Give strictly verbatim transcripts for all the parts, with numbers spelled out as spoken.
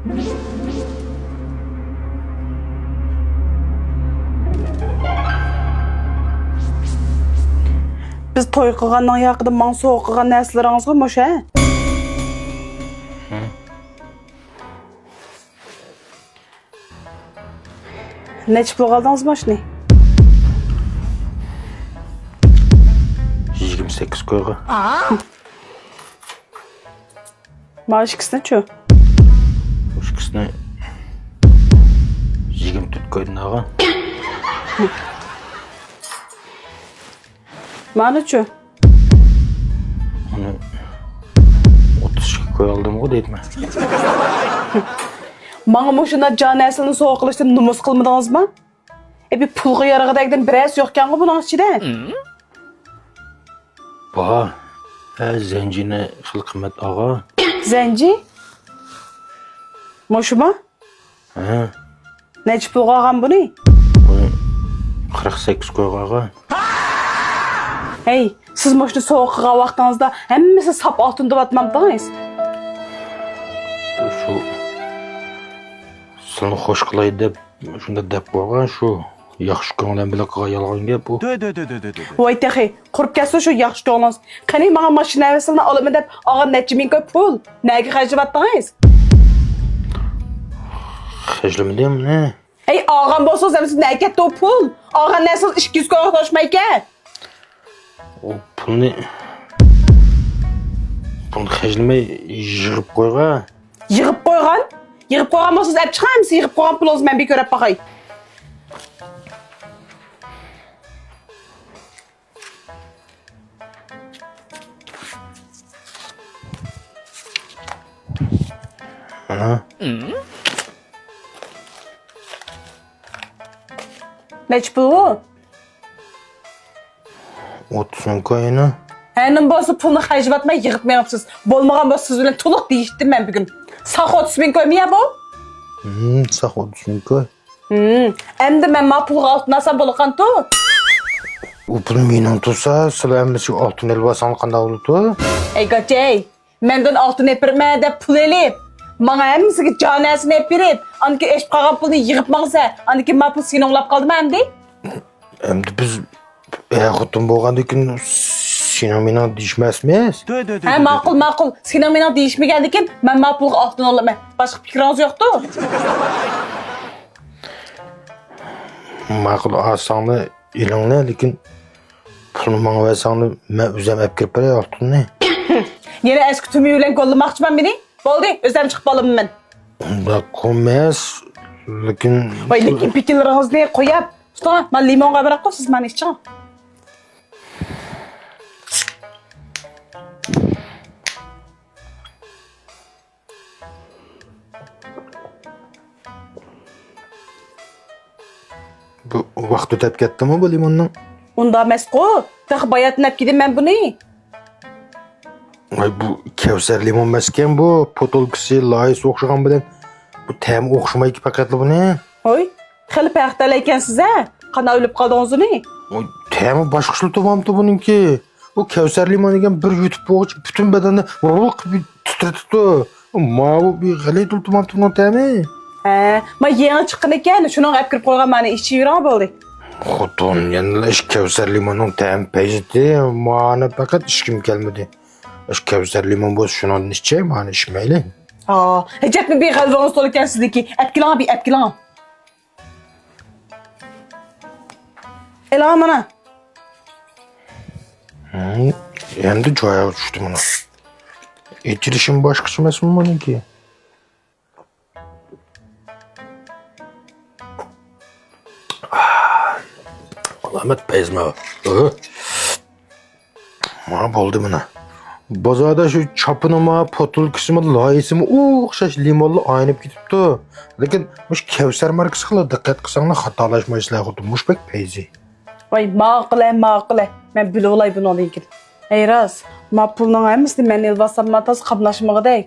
بىز توي قىلغاننىڭ ياقىدىن ماڭا سوۋغا قىلغان نەرسىلىرىڭىزغۇ مۇشۇ، ھە؟ نەچچە پۇلغا ئالدىڭىز ماشىنىنى؟ يىگىرمە سەككىز كويغا. مانا ئىككىسىنىچۇ؟ ئىككىسىنى يىگىرمە تۆت كويدىن ئالغان. مانىچۇ؟ ئۇنى ئوتتۇز ئىككى كوي ئالدىمغۇ دەيدىمەن. ماڭا مۇشۇنداق جان ھەسىلنى سوۋغا قىلىشتىن نومۇس قىلمىدىڭىزمۇ؟ ئە، بىر پۇلغا يارىغۇدەكتىن بىرەرسى يوقكەنغۇ بۇنىڭ ئىچىدە؟ بار. ھە، زەنجىنى خېلى قىممەت ئالغان. زەنجى؟ مۇشۇمۇ؟ ھە. نەچچە پۇلغا ئالغان بۇنى؟ بۇنى قىرىق سەككىز كويغا ئالغان. ھەي، سىز مۇشۇنى سوۋغا قىلغان ۋاقتىڭىزدا ھەممىسى ساپ ئالتۇن دەۋاتمامتىڭىز؟ شۇ سىلىنى خوش قىلاي دەپ شۇنداق دەپ قويغان، شۇ ياخشى كۆڭلۈم بىلەن قىلغان يالغان گەپ بۇ. ۋاي تېخى، قۇرۇپ كەتسۇن شۇ ياخشى كۆڭلىڭىز. قېنى ماڭا ماشىنا ھەۋىسىڭىزنى ئالىمەن دەپ ئالغان نەچچە مىڭ كوي پۇل نەگە خەجلىۋەتتىڭىز؟ خەجلىمىدىم، نە؟ ھەي، ئالغان بولسىڭىز ھەممىسى نەگە كەتتى ئۇ پۇل؟ ئالغان نەرسىڭىز ئىككى يۈز كويغا توشمايكەن. ئۇ پۇلنى، پۇلنى خەجلىمەي يىغىپ قويغان. يىغىپ قويغان؟ يىغىپ قويغان بولسىڭىز ئەپ چىقىڭ، ھەممىسى يىغىپ قويغان پۇلىڭىزنى مەن بىر كۆرۈپ باقاي. ھە؟ نەچچە پۇل بۇ؟ ئوتتۇز مىڭ كوينى. ھە، نېمە بولسا پۇلنى خەجلىۋەتمەي يىغىپ مېڭىپسىز. بولمىغان بولسا سىز بىلەن تولۇق دېيىشتىم مەن بۈگۈن. ساخ ئوتتۇز مىڭ كويمۇ يا بۇ؟ ھىم، ساخ ئوتتۇز مىڭ كوي. ھىم، ئەمدى مەن ما پۇلغا ئالتۇن ئالسام بولىدىغانتۇ؟ ئۇ پۇل مېنىڭ تۇرسا، سىلەر ھەممىسى ئالتۇن ئېلىۋالساڭلار قانداق بولىدۇ؟ ئەي گاچەي، مەندىن ئالتۇن ئېپىرىمەن دەپ پۇل ئېلىپ، ماڭا ھەممىسىگە جان ھەسىنى ئېلىپ بېرىپ، ئاندىن كېيىن ئېشىپ قالغان پۇلنى يىغىپ ماڭسا، ئاندىن كېيىن ما پۇل سېنى ئوڭلاپ قالدىمۇ ئەمدى؟ ئەمدى بىز ئەر خوتۇن بولغاندىن كېيىن سېنىڭ مېنىڭ دېيىشمەسمىز. ھە، ماقۇل، ماقۇل. سېنىڭ مېنىڭ دېيىشمىگەندىن كېيىن مەن ما پۇلغا ئالتۇن ئالىمەن. باشقا پىكرىڭىز يوقتۇ؟ ماقۇل، ئالساڭلار ئېلىڭلار، لېكىن پۇلنى ماڭا بەرسەڭلار، مەن ئۆزۈم ئەپ كىرىپ بېرەي ئالتۇننى. يەنە ئەسكى تۈمى بىلەن گوللىماقچىمەن مېنى؟ بولدى، ئۆزۈم چىقىپ ئالىمەن مەن. ئۇنداق ئەمەس، لېكىن ۋاي، لېكىن پىكىرلىرىڭىزنى قويۇپ، تۇتۇڭ، مانا لىمونغا بېرەققۇ، سىز مانا ئىچىڭ. بۇ ۋاقتى ئۆتۈپ كەتتىمۇ بۇ لىموننىڭ؟ ئۇنداق ئەمەسقۇ، تېخى باياتىن ئەپ كىدىم مەن بۇنى. ۋاي، بۇ كەۋسەر لىمون ئەمەسكەن بۇ، پوتۇلكىسى، لايىسى ئوخشىغان بىلەن بۇ تەمى ئوخشىمايدۇ پەقەتلا بۇنى. ھوي، خېلى پەخىرلەنگەنسىز ھە؟ قانداق ئۆلۈپ قالدىڭىز ئۇنى؟ ۋاي، تەمى باشقىچىلا تۇرمامتۇ بۇنىڭكى. بۇ كەۋسەر لىمون دېگەن بىر يۇتۇپ بولغۇچە پۈتۈن بەدەننى ۋۇرۇق قىلىپ تىترىتىپتۇ. ماۋۇ بىر غەلىتە تۇرمامتۇ بۇنىڭ تەمى. ھە، ما يېڭى چىققان ئىكەن، شۇنىڭغا ئەپ كىرىپ قويغان، مانا ئىچىۋېرىڭ بولدى. خوتۇن، يەنىلا ئىش كەۋسەر لىموننىڭ تەمى پەيزىتى، مانا پەقەت ئىچكۈم كەلمىدى. ئىش كەۋسەر لىمون بولسا شۇنىڭدىن ئىچەي، مانا ئىچمەيلى. ھا، ھەجەتمۇ بىر غەلۋىڭىز تولىكەن سىزنىڭكى. ئەپ كېلىڭ، بىر ئەپ كېلىڭ. ئېلىڭ مانا. ھىم، ئەمدى جايىغا چۈشتى مانا. ئېچىلىشىمۇ باشقىچە ئەمەسمۇ بۇنىڭكى؟ ئالامەت پەيزىمە. ھە، بولدى مانا. بازاردا شۇ چاپىنىمۇ، پوتۇلكىسىمۇ، لايىسىمۇ ئوخشاش لىمونلا ئايلىنىپ كېتىپتۇ. لېكىن مۇشۇ كەۋسەر ماركىسىغا دىققەت قىلساڭلار خاتالاشمايسىلەر، خۇددى مۇشۇ بەك پەيزى. ۋاي، ماقۇل ھە، ماقۇل ھە. مەن بىلىۋالاي بۇنىڭدىن كېيىن. ھەي راست، ما پۇلنىڭ ھەممىسىنى مەن ئېلىۋالسامما تازا قاملاشمىغۇدەك.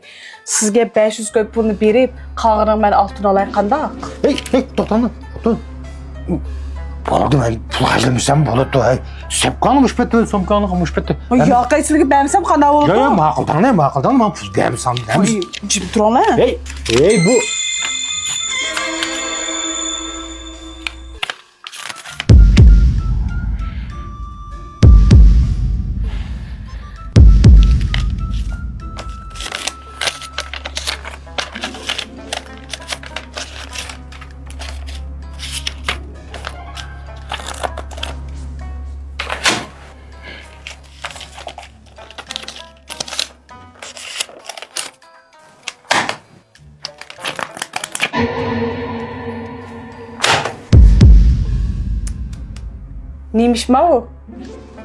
سىزگە بەش يۈز كوي پۇلنى بېرىپ، قالغىنىنى مەن ئالتۇن ئالاي قانداق؟ ھەي، ھەي، توختاڭلار، توختاڭ. بولدى، مەن پۇل خەجلىمىسەم بولىدۇ، ھەي. سومكاڭنى مۇشۇ پېتى، سومكاڭنى مۇشۇ پېتى. ياقەي، سىلىگە بەرمىسەم قانداق بولىدۇ؟ ياق، ياق، ماقۇل دەڭ، ماقۇل دەڭ، مانا پۇل بەرمىسەم، بەرمىسەم. جىم تۇرۇڭلار. ھەي، ھەي، بۇ. نېمىشما ئۇ؟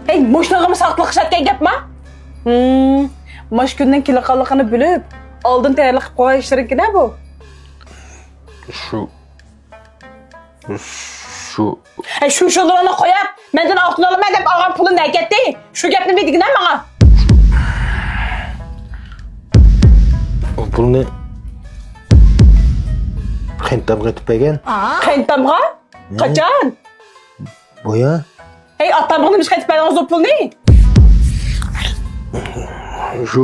ھەي، مۇشۇنىڭغىمۇ ساختىلىق قىلىشاتكەن گەپما؟ ھىم، ماش كۈننىڭ كېلىدىغانلىقىنى بىلىپ، ئالدىن تەييارلىق قىلىپ قويغان ئىشلىرىڭكىنە بۇ؟ شۇ، شۇ. ھەي، شۇ شۇلىرىڭنى قويۇپ، مەندىن ئالتۇن ئالىمەن دەپ ئالغان پۇلۇڭ نەگە كەتتى؟ شۇ گەپنى بىر دېگىنە ماڭا. ئۇ پۇلنى قېيىنتامغا ئېتىپ بەرگەن. قېيىنتامغا؟ ھە؟ قاچان؟ بايا. ھەي، ئاتامغا نېمىشقا ئېتىپ بەردىڭىز ئۇ پۇلنى؟ شۇ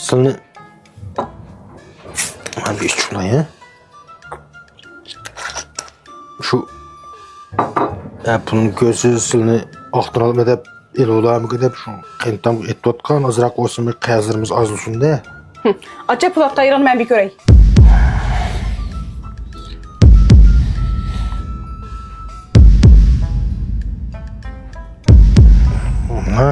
سىلنى مانا بۇ ئىچ چۇقلاي، ھە؟ شۇ، ھە، پۇلنى كۆرسە سىلنى ئاختۇن ئالما دەپ، ئېلىۋالامىكىن دەپ، شۇ قېيىنتامغا ئېتىۋاتقان، ئازراق بولسىمۇ قەرزلىرىمىز ئازلىسۇن دە. ھىم. ئاچا، پۇل ئاتقان يېرىڭنى مەن بىر كۆرەي. ھە؟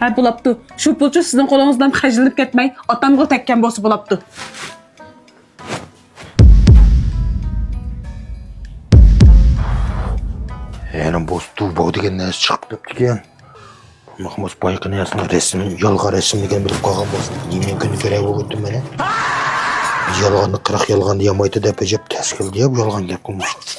ھە، بولاپتۇ. شۇ پۇلچۇ سىزنىڭ قولىڭىزدىن خەجلىنىپ كەتمەي، ئاتامغا تەگكەن بولسا بولاپتۇ. يەنە بوستۇ بو دېگەن نەرسە چىقىپ كېتىپتىكەن. مۇخمۇس بايقى نەرسىنىڭ رەسىمى، يالغان رەسىملىكىنى بىلىپ قالغان بولسا، نېمە كۈنى كېرەك بولۇپ ئۆتتۈم مەن. يالغاننى قىرىق يالغاندا يامايتى دەپ ئەجەب تەس كەلدى يا بۇ يالغان گەپ قىلماس.